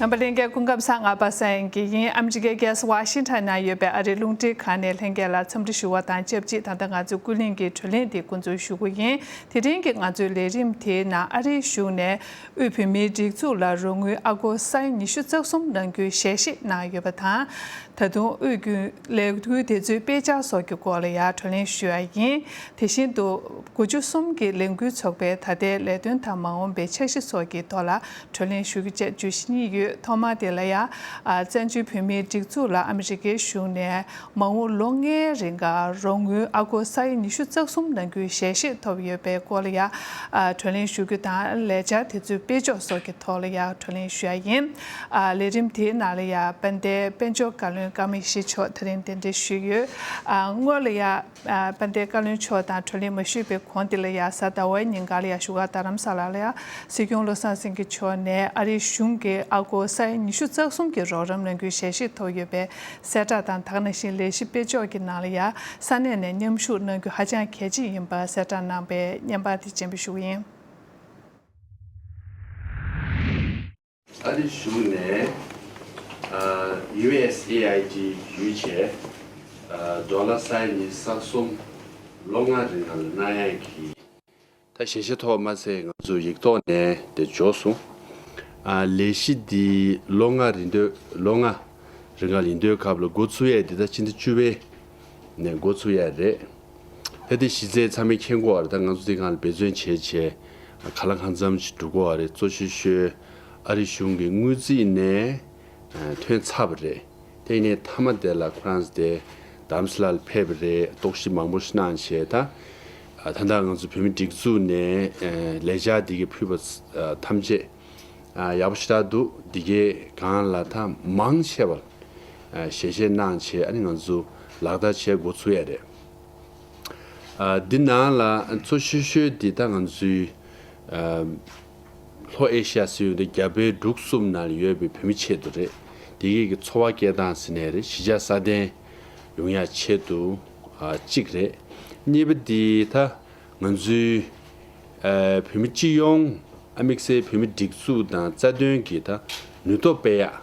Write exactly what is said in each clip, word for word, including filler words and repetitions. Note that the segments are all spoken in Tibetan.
རྣམ་པ་ལྷན་རྒྱས་སྐུ་ཁམས་བཟང་། ང་པ་སངས་དབྱངས་སྐྱིད་ཡིན། ཨ་མི་རི་ཀའི་རྒྱལ་ས་ཝ་ཤིང་ཊོན་ནང་ཡོད་པའི་ཨ་རིའི་རླུང་འཕྲིན་ཁང་ནས་ལྷན་རྒྱས་ལ་འཚམས་འདྲི་ཞུ་བ་དང་ཆབས་ཅིག་ད་ལྟ་ང་ཚོའི་ཀུན་གླེང་གི་དྲི་བ་ལེན་འདི་འགོ་འཛུགས་ཞུ་གི་ཡིན། དེ་རིང་གི་ང་ཚོའི་ལས་རིམ་དེའི་ནང་ཨ་རིའི་གཞུང་ནས་དབུས་བོད་མིའི་སྒྲིག་འཛུགས་ལ་རོགས་དངུལ་ཨ་སྒོར་ས་ཡ་ཉི་ཤུ་རྩ་གསུམ་གནང་རྒྱུའི་ཞལ་བཞེས་གནང་ཡོད་པ་དང་། ད་དུང་དབུས་རྒྱུན་ལས་འགུལ་དེ་ཚོའི་དཔེ་ཆ་སོགས་ཀྱི་སྐོར་ལ་ཡང་བགྲོ་གླེང་ཞུ་ཡ་ཡིན། དེ་བཞིན་དུ་དགུ་བཅུ་གསུམ་གྱི་ལས་འགུལ་ཚོགས་པའི་ད་ལྟའི་ལས་དོན་དང་མ་འོངས་པའི་འཆར་གཞི་སོགས་ཀྱི་ཐོག་ལ་བགྲོ་གླེང་ཞུ་རྒྱུ་བཅས་བརྗོད་གཞི་གཉིས་ཡོད། ཐོག་མ་དེ་ལ་ཡང་བཙན་བྱོལ་བོད་མིའི་སྒྲིག་འཛུགས་ལ་ཨ་མི་རི་ཀའི་གཞུང་ནས་མ་འོངས་ལོ་ལྔའི་རིང་ག་རོགས་དངུལ་ཨ་སྒོར་ས་ཡ་ཉི་ཤུ་རྩ་གསུམ་གནང་རྒྱུའི་ཞལ་བཞེས་ཐོབ་ཡོད་པའི་སྐོར་ལ་ཡང་བགྲོ་གླེང་ཞུ་རྒྱུ་དང་ལས་འཆར་དེ་ཚོའི་དཔེ་ཆ་སོགས་ཀྱི་ཐོག་ལ་ཡང་བགྲོ་གླེང་ཞུ་ཡ་ཡིན། ལས་རིམ་དེའི་ནང་ལ་ཡང་དཔལ་ལྡན་དཔལ་འབྱོར་བཀའ་བློན་ཀརྨ་ཡེ་ཤེས་མཆོག་དེ་རིང་གདན་འདྲེན་ཞུས་ཡོད། སྔོན་ལ་ཡང་དཔལ་ལྡན་བཀའ་བློན་མཆོག་དང་བགྲོ་གླེང་མ་ཞུས་པའི་གོང་དེ་ལ་ཡང་གཟའ་ཟླ་བའི་ཉིན་གང་ལ་ཡང་བཞུགས་སྒར་རྡ་རམ་ས་ལ་ལ་ཡང་སྲིད་སྐྱོང་བློ་བཟང་སེང་གེ་མཆོག་ནས་ཨ་རིའི་གཞུང་གིས་ཨ་སྒོར་ས་ཡ་ཉི་ཤུ་རྩ་གསུམ་གྱི་རོགས་རམ་གནང་རྒྱུའི་ཞལ་བཞེས་ཐོབ་ཡོད་པའི་གསལ་བསྒྲགས་དང་། ད་ག་ནང་བཞིན་ལས་གཞི་སྤེལ་ཕྱོགས་ཀྱི་ནང་ལ་ཡང་ས་གནས་ནས་མཉམ་ཞུགས་གནང་རྒྱུ་ཧ་ཅང་གལ་ཆེ་ཡིན་པ་གསལ་བསྒྲགས་གནང་པའི་བརྙན་པར་དེ་སྤྱན་འབུལ་ཞུ་གི་ཡིན། ཨ་རིའི་གཞུང་ནས་ཨ་ཡུ་ཨེས་ཨེ་ཨའི་ཌི་བརྒྱུད་བྱས་ཨ་ཌོ་ལར་ས་ཡ་ཉི་ཤུ་རྩ་གསུམ་ལོ་ལྔ་རིང་ལ་གནང་ཡས་ཀྱི། ད་ཞལ་བཞེས་ཐོག་མ་ཚད་ང་ཚོ་ཡིག་ཐོག་ནས་དེ་འབྱོར་སོང་། ཨ་ལས་གཞི་འདི་ལོ་ལྔ་རིང་དུས་ལོ་ལྔ་རིང་ག་ཡིན་དུས་སྐབས་ལ་འགོ་ཚུགས་ཡས་འདི་ད་ཕྱི་ཟླ་བཅུ་པའི་ནས་འགོ་ཚུགས་ཡས་རེད། ད་དེ་གཞི་རྩའི་ཚང་མས་མཁྱེན་གོ་བ་རེད། ད་ང་ཚོ་དེ་སྒང་ལ་འབད་བརྩོན་བྱས་བྱས་གང་ལ་གང་འཚམ་ཞིག་འགྲོ་གོ་བ་རེད། གཙོ་ཆེ་ཤོས་ཨ་རི་གཞུང་གི་དངུལ་རྩིས་ནས་ཐོན་ཚར་བ་རེད། དེ་ནས་མཐའ་མ་དེ་ལ་ཁོ་རང་ཚོ་དེ་རྡ་རམ་ས་ལ་ལ་ཕེབས་པ་རེད། རྟོག་ཞིབ་མང་པོ་ཞིག་གནང་བྱས་ད་ད་ལྟ་ང་ཚོ་བོད་མི་སྒྲིག་འཛུགས་ནས་ལས་འཆར་འདི་གའི་ཕུལ་བ་ཐམས་ཅད་ཡག་པོ་ཞེ་དྲག་འདུག་འདི་གའི་སྒང་ལ་ད་མང་ཆེ་བ་ཞལ་བཞེས་གནང་བྱས་ཨ་ནི་ང་ཚོ་ལག་བསྟར་བྱེད་འགོ་ཚུགས་ཡས་རེད། འདི་ནང་ལ་གཙོ་ཤོས་ཤོས་འདི་ད་ང་ཚོའི་ལྷོ་ཨེ་ཤི་ཡ་ཟེར་ཡོང་དུས་རྒྱ་བལ་འབྲུག་གསུམ་ནང་ལ་ཡོད་པའི་བོད་མི་ཆེད་དུ་རེད། འདི་གའི་གི་འཚོ་བ་སྐྱེལ་སྟངས་ཟེར་ནའི་རེད། གཞིས་ཆགས་སྲ་བརྟན་ཡོང་ཡ་ཆེད་དུ་གཅིག་རེད། གཉིས་པ་འདི་ད་ང་ཚོའི་ཨ་བོད་མི་སྤྱི་ཡོངས་ཨ་དམིགས་བསལ་བོད་མི་སྒྲིག་འཛུགས་དང་རྩ་དོན་གྱི་ད་ནུས་སྟོབས་སྤེལ་ཡག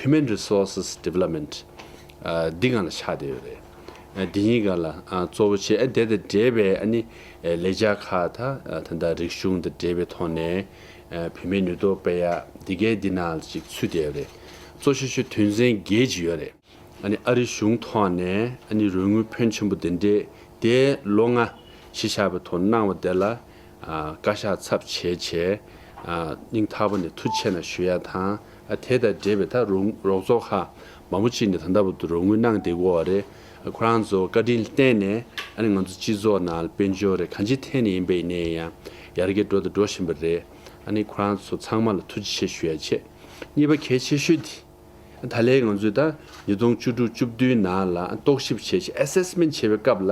Human Resources Development ཨ་འདི་སྒང་ལ་ཆགས་བསྡད་ཡོད་རེད། ཨ་འདི་གཉིས་སྒང་ལ་ཨ་གཙོ་བོ་བྱས་ཨ་དེ་དང་འབྲེལ་བའི་ཨ་ནི་ཨ་ལས་འཆར་ཁག་ད་ཨ་ད་ལྟ་རིག་གཞུང་དང་འབྲེལ་བའི་ཐོག་ནས་ཨ་བོད་མིའི་ནུས་སྟོབས་སྤེལ་ཡག་འདི་གའི་འདི་ནང་ལ་ཅིག་ཚུད་བསྡད་ཡོད་རེད། གཙོ་ཆེ་ཤོས་དོན་ཚན་བརྒྱད་ཅིག་ཡོད་རེད། ཨ་ནི་ཨ་རི་གཞུང་ཐོག་ནས་ཨ་ནི་རོགས་དངུལ་ཕོན་ཆེན་པོ་དེ་འདྲས་དེ་ལོ་ལྔ་གཞི་བཞག་པའི་ཐོག་གནང་བ་དེ་ལ་ཨ་བཀའ་ཤག་ཚབ་བྱས་བྱས་ཨ་སྙིང་ཐག་པ་ནས་ཐུགས་རྗེ་ཆེ་གནང་ཞུ་ཡ་དང་། ཨ་དེ་དང་འབྲེལ་བའི་ད་རོགས་རོགས་ཚོགས་ཁག་མང་པོ་ཅིག་ནས་ད་ལྟ་བར་དུ་རོགས་དངུལ་གནང་བསྡད་ཡོད་རེད། ཁོ་རང་ཚོ་བཀའ་དྲིན་བརྟེན་ནས་ཨ་ནི་ང་ཚོ་སྤྱི་ཚོགས་ནང་ལ་དཔལ་འབྱོར་རེད་གང་ཅིའི་ཐད་ནས་ཡིན་པ་ཡིན་ནའི་ཡང་ཡར་རྒྱས་འགྲོ་དང་འགྲོ་བཞིན་པ་རེད། ཨ་ནི་ཁོ་རང་ཚོ་ཚང་མ་ལ་ཐུགས་རྗེ་ཆེ་ཞུ་ཡ་བྱས། གཉིས་པ་གལ་ཆེ་ཤོས་དེ། ད་ལན་ང་ཚོས་ད་ཉིས་སྟོང་བཅུ་དྲུག་བཅུ་བདུན་ནང་ལ་རྟོག་ཞིབ་བྱས་ཤིང་ཨེ་སེ་སི་མེན་ཊི་བྱེད་པའི་སྐབས་ལ་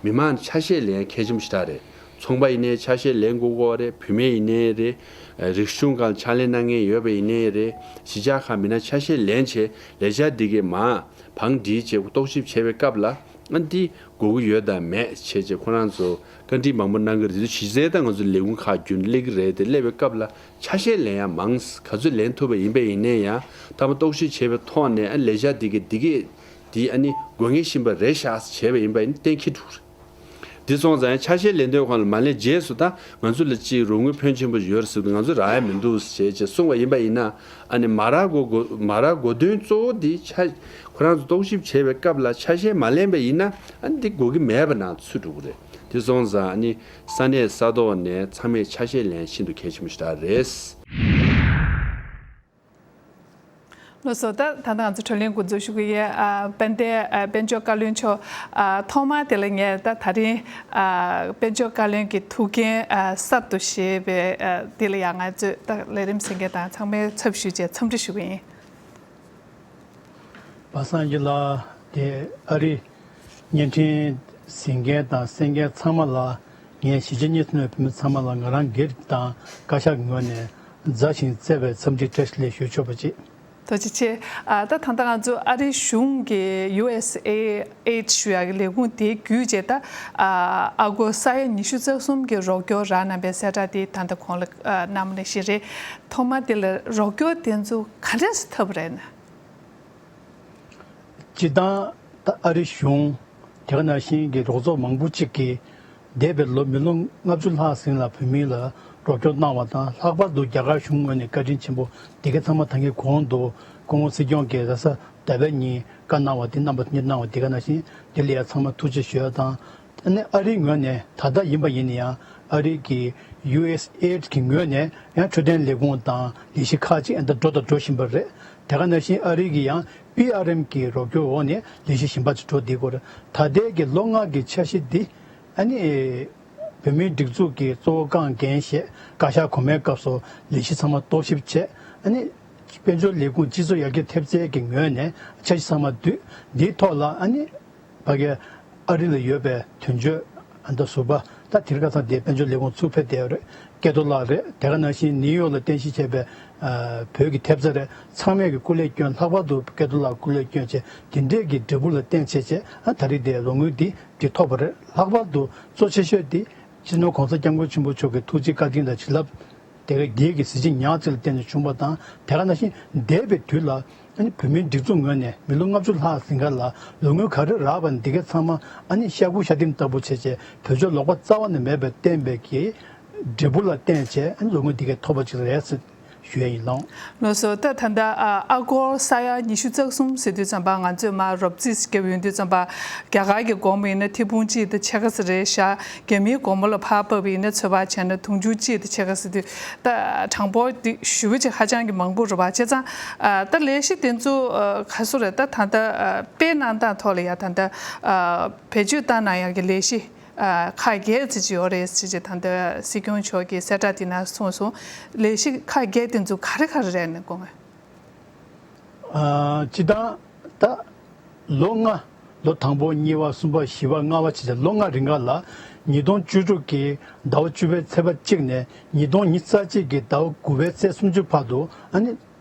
མི་མང་ཆ་ཤས་ལེན་ཡ་གལ་ཆེན་པོ་ཞེ་དྲག་རེད། ཚོང་པ་ཡིན་ནའི་ཆ་ཤས་ལེན་དགོས་ཀྱི་ཡོད་རེད། བུད་མེད་ཡིན་ནའི་རེད། རིག་གཞུང་སྒང་ཕྱག་ལས་གནང་མཁན་ཡོད་པ་ཡིན་ནའི་རེད། གཞིས་ཆགས་ཁག་མི་སྣ་ཆ་ཤས་ལེན་བྱས་ལས་འཆར་འདི་གའི་མར་བང་སྒྲིག་བྱས་རྟོག་ཞིབ་བྱེད་པའི་སྐབས་ལ་ཨ་འདི་དགོས་ཀྱི་ཡོད་དམ་མེད་བྱས་བྱས་ཁོ་རང་ཚོ་བཀའ་འདྲི་མང་པོ་གནང་གི་རེད། དེ་དུས་གཞི་རྩའི་ད་ང་ཚོ་ལས་ཁུངས་ཁག་རྒྱུན་སླེབས་ཀྱི་རེད། དེ་སླེབས་པའི་སྐབས་ལ་ཆ་ཤས་ལེན་ཡ་མང་ག་ཚོད་ལེན་ཐུབ་པ་ཡིན་པ་ཡིན་ནའི་ཡང་མཐའ་མ་རྟོག་ཞིབ་བྱས་པའི་ཐོག་ནས་ཨ་ལས་འཆར་འདི་གའི་འདི་གའི་འདི་ཨ་ནི་དགོས་ངེས་ཤིག་ཡིན་པ་རེད་ཤག་བྱས་པ་ཡིན་པ་ཡིན་གཏན་འཁེལ་འགྲོ་གི་རེད། འདི་སོང་ཙང་ཡང་ཆ་ཤས་ལེན་དུས་གང་ལ་མ་ལེན་རྗེས་སུ་ད་ང་ཚོ་ལ་ཅིག་རོགས་དངུལ་ཕོན་ཆེན་པོ་ཡོད་རེད་ཟེར་དུས་ང་ཚོ་རག་ཡ་མི་འདུག་ཟེར་བྱས་བྱས་གསུངས་པ་ཡིན་པ་ཡིན་ན་ཨ་ནི་མ་རག་གོ་གོ་མ་རག་གོ་དོན་གཙོ་བོ་འདི་ཆ་ཁོ་རང་ཚོ་རྟོག་ཞིབ་བྱས་པའི་སྐབས་ལ་ཆ་ཤས་མ་ལེན་པ་ཡིན་ན་ཨ་ནི་འདི་དགོས་ཀྱི་མེད་པ་ནང་ཚུད་འགྲོ་གི་རེད། དེ་སོང་ཙང་ཨ་ནི་ས་གནས་ས་ཐོག་ནས་ཚང་མས་ཆ་ཤས་ལེན་ཤིན་ཏུ་གལ་ཆེན་པོ་ཞིག་རེད། ལགས་སོ། ད་ད་ལྟ་ང་ཚོ་བགྲོ་གླེང་འགོ་འཛུགས་ཞུ་གི་ཡོད། ཨ་དཔལ་ལྡན་ཨ་དཔལ་འབྱོར་བཀའ་བློན་མཆོག་ཨ་ཐོག་མར་དེ་ལ་ངས་ད་ད་རིང་ཨ་དཔལ་འབྱོར་བཀའ་བློན་གྱི་ཐུགས་འགན་ཨ་གསར་དུ་བཞེས་པའི་ཨ་དེ་ལ་ཡང་ང་ཚོས་ད་ལས་རིམ་གཟིགས་མཁན་དང་ཚང་མའི་ཚབ་ཞུས་བྱས་འཚམས་འདྲི་ཞུ་གི་ཡིན། པ་སངས་སྐྱིད་ལགས། དེ་ཨ་རི་བརྙན་འཕྲིན་གཟིགས་མཁན་དང་གསན་མཁན་ཚང་མ་ལ་ངས་གཞིས་ཆགས་གཉིས་སུ་གནས་བོད་མི་ཚང་མ་ལ་ང་རང་སྒེར་དང་བཀའ་ཤག་གི་ངོས་ནས་མཛའ་ཞིང་བརྩེ་བའི་འཚམས་འདྲི་བཀྲ་ཤིས་བདེ་ལེགས་ཞུ་ཆོག་པ་ཅིག་ཐུགས་རྗེ་ཆེ། ཨ་ད་ད་ལྟ་ང་ཚོ་ཨ་རིའི་གཞུང་གི་ཡུ་ཨེས་ཨེ་ཨེ་ཌི་ཞུ་ཡག་གི་ལས་ཁུངས་དེའི་བརྒྱུད་བྱས། ད་ཨ་ཨ་སྒོར་ས་ཡ་ཉི་ཤུ་རྩ་གསུམ་གྱི་རོགས་སྐྱོར་རག་གནང་པའི་གསལ་བསྒྲགས་དེ་ད་ལྟ་གོང་ལ་ཨ་གནང་བ་ནང་བཞིན་རེད། ཐོག་མ་དེ་ལ་རོགས་སྐྱོར་དེ་ཚོ་ག་འདྲས་སེ་ཐོབ་པ་རེད་ན། སྤྱིར་བཏང་ད་ཨ་རི་གཞུང་དེ་ག་ནང་བཞིན་གྱི་རོགས་ཚོགས་མང་པོ་ཅིག་གིས་འདས་པའི་ལོ་མི་ལོ་ལྔ་བཅུ་ལྷག་ཟིན་ལ་བོད་མི་ལ་རོགས་སྐྱོར་གནང་བ་དང་། ལྷག་པར་དུ་རྒྱ་གར་གཞུང་ངོས་ནས་བཀའ་དྲིན་ཆེན་པོ་འདི་ག་ཚང་མ་ད་གིན་གོང་དུ་སྐུ་ངོ་སྲིད་སྐྱོང་གིས་རེས་གཟའ་ཟླ་བའི་ཉིན་བཀའ་གནང་བ་དེ་རྣམ་པ་གཉེར་གནང་བ་འདི་ག་ནང་བཞིན་འདི་ལ་ཡང་ཚང་མ་ཐུགས་རྗེ་ཞུ་ཡ་དང་། ཨ་ནི་ཨ་རིའི་ངོས་ནས་ད་ལྟ་ཡིན་པ་ཡིན་ན་ཡང་ཨ་རི་གི་ཡུ་ཨེས་ཨེ་ཌི་གི་ངོས་ནས་ཡང་འཕྲོད་བསྟེན་ལས་ཁུངས་དང་ལས་གཞི་ཁག་ཅིག་ཨ་ནི་ད་འགྲོ་དང་འགྲོ་བཞིན་པ་རེད། དེ་ག་ནང་བཞིན་ཨ་རི་གི་ཡང་པི་ཨར་ཨེམ་གི་རོགས་སྐྱོར་འོག་ནས་ལས་གཞི་གཞན་པ་ཅིག་འགྲོ་བསྡད་ཀྱི་ཡོད་རེད། ད་ལྟའི་གི་ལོ་ལྔ་གི་འཆར་གཞི་འདི་ཨ་ནི་བོད་མིའི་སྒྲིག་འཛུགས་ཀྱི་གཙོ་བོ་རྐང་འགན་བཞེས། བཀའ་ཤག་གོང་མའི་སྐབས་སུ་ལས་གཞི་ཚང་མ་རྟོག་ཞིབ་བྱས། ཨ་ནི་དཔལ་འབྱོར་ལས་ཁུངས་སྤྱི་ཚོགས་ཡར་རྒྱས་ཐེབས་རྩའི་གི་ངོས་ནས་འཆར་གཞི་ཚང་མ་བསྡུས། འདིའི་ཐོག་ལ་ཨ་ནི་ཕ་གིའི་ཨ་རི་ལ་ཡོད་པའི་དོན་གཅོད་ཨ་མདའ་ཟུར་པ། ད་དེ་རིང་ཁ་སང་དེ་དཔལ་འབྱོར་ལས་ཁུངས་ཚུར་ཕེབས་བསྡད་ཡོད་རེད། སྐལ་རྡོར་ལགས་རེད། དེ་ག་ནང་བཞིན་ནིའུ་ཡོག་ལ་རྟེན་གཞི་བྱས་པའི་ཨ་བོད་ཀྱི་ཐེབས་རྩ་རེད། ཚང་མས་ཀྱི་སྐུ་ལས་བསྐྱོན། ལྷག་པར་དུ་སྐལ་རྡོར་ལགས་སྐུ་ལས་བསྐྱོན་བྱས། དེ་འདྲས་ཀྱི་འབྲས་བུ་ལ་བརྟེན་བྱས་བྱས། ཨ་ད་རེས་དེ་རོགས་དངུལ་འདི་འདི་ཐོབ་པ་རེད། ལྷག་པར་དུ་གཙོ་ཆེ་ཤོས་དེ་སྤྱི་ནོར་༸གོང་ས་༸སྐྱབས་མགོན་ཆེན་པོ་མཆོག་གི་ཐུགས་རྗེ་བཀའ་དྲིན་དང་བྱིན་རླབས། དེ་ག་རྒྱལ་གྱི་གཟི་བརྗིད་ཉག་གཅིག་ལ་བརྟེན་ནས་བྱུང་བ་དང་། དེ་ག་ནང་བཞིན་འདས་པའི་དུས་ལ་ཨ་ནི་བོད་མིའི་སྒྲིག་འཛུགས་ངོས་ནས་མི་ལོ་ལྔ་བཅུ་ལྷག་ཟིན་ཁ་ལ་རོགས་དངུལ་ག་རེ་རག་པ་འདི་ག་ཚང་མ་ཨ་ནི་ཤ་ཁུ་ཤ་ལྡེམ་ལྟ་བུ་བྱས་བྱས། བོད་ཆོས་ལོག་པ་རྩ་བ་ནས་མེད་པར་བསྟན་པའི་གི་འབྲས་བུ་ལ་བརྟེན་བྱས་ཨ་ནི་རོགས་དངུལ་འདི་ག་ཐོབ་པ་ཅིག་རེད་ཟེར་ཞུ་ཡ་ཡིན་ལགས། ལགས་སོ། ད་ད་ལྟ་ཨ་ཨ་སྒོར་ས་ཡ་ཉི་ཤུ་རྩ་གསུམ་ཟེར་དུས་ཙམ་པ། ང་ཚོས་མར་རོབ་རྩིས་བརྒྱབ་ཡོང་དུས་ཙམ་པ། རྒྱ་གར་གྱི་སྒོར་མོ་ཡིན་ན་ཐེར་འབུམ་གཅིག་དང་ཕྱེད་ཀ་ཙམ་རེད་ཤག་རྒྱ་མིའི་སྒོར་མོ་ལ་ཕར་ཕབ་པ་ཡིན་ན་ཚོད་དཔག་བྱས་ན་དུང་ཕྱུར་གཅིག་དང་ཕྱེད་ཀ་ཙམ་དུས། ད་གྲངས་འབོར་འདི་ཞེ་པོ་ཅིག་ཧ་ཅང་གི་མང་པོ་རེད་པ། བྱས་ཙང་ཨ་ད་ལས་གཞི་དེ་ཚོ་ཨ་ག་ཚོད་རེད། ད་ད་ལྟ་ཨ་སྤེལ་གནང་སྟངས་ཐོག་ལ་ཡ་ད་ལྟ་ཨ་བེད་སྤྱོད་བཏང་གནང་ཡག་གི་ལས་གཞི་ཨ་ཁག་བརྒྱད་ཙམ་ཅིག་ཡོད་རེད་ཟེར་ཅིག་ད་ལྟ་སྲིད་སྐྱོང་མཆོག་གིས་གསལ་བསྒྲགས་དེ་ནང་གསུངས་སོང་། ལས་གཞི་ཁག་བརྒྱད་དེ་ཚོ་ག་རེ་ག་རེ་རེད་ན་དགོངས། ཨ་སྤྱིར་བཏང་ད་ལོ་ལྔ། ལོ་དང་པོ་གཉིས་པ་གསུམ་པ་བཞི་པ་ལྔ་པ་བྱས་ཏེ་ལོ་ལྔ་རིང་ག་ལ་ཉིས་སྟོང་བཅུ་དྲུག་གི་ཟླ་བ་བཅུ་པའི་ཚེས་པ་གཅིག་ནས་ཉིས་སྟོང་ཉི་ཤུ་རྩ་གཅིག་གི་ཟླ་བ་དགུ་པའི་ཚེས་སུམ་ཅུ་བར་དུ་ཨ་ནི་